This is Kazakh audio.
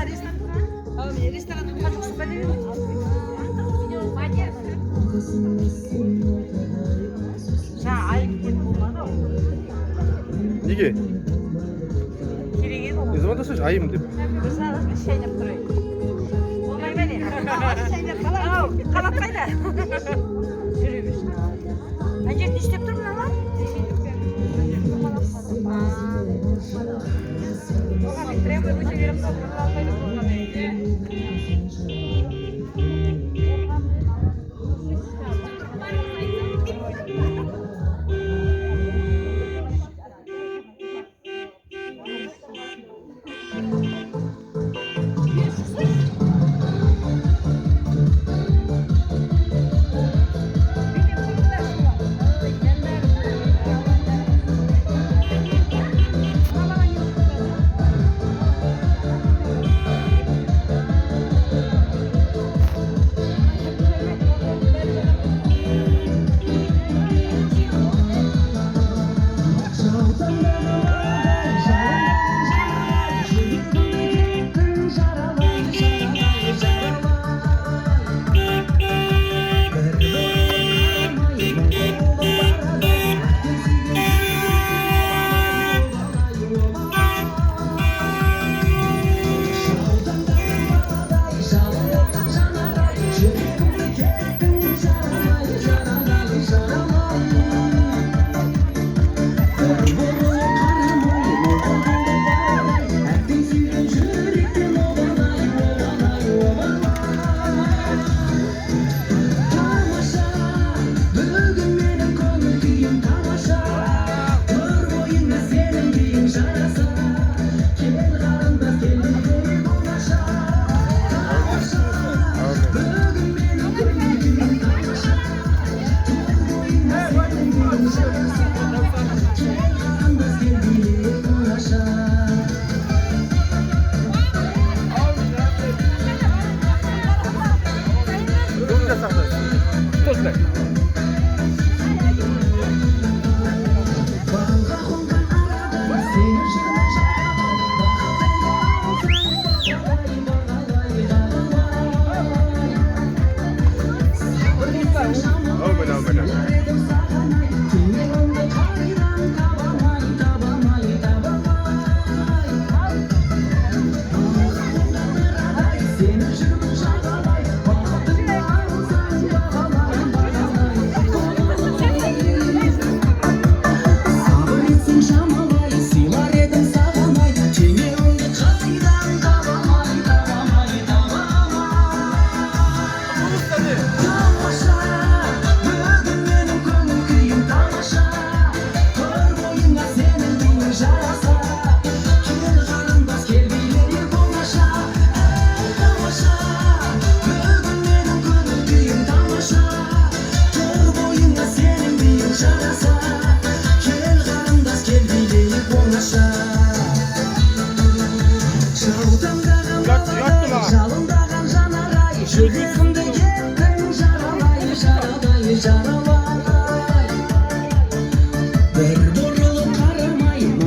Ресторан тұрған жоқсың ба деп едім. Жаңа айып деп болмады ау. Неге? Керек еді ғой. Не, звондасайшы айым деп. Бір сағат мен шайнап тұрайын. Болмай ма не? Ау, қанат қайда? Жүре берші. Мына жерде не істеп тұр мыналар? Прямо өте беріп қалып, пайда болған еді. Бүгін де сақтайсың. Точно. Әумин, әумин, әумин. Ұят, ұятты маған. Жалындаған жанар ай.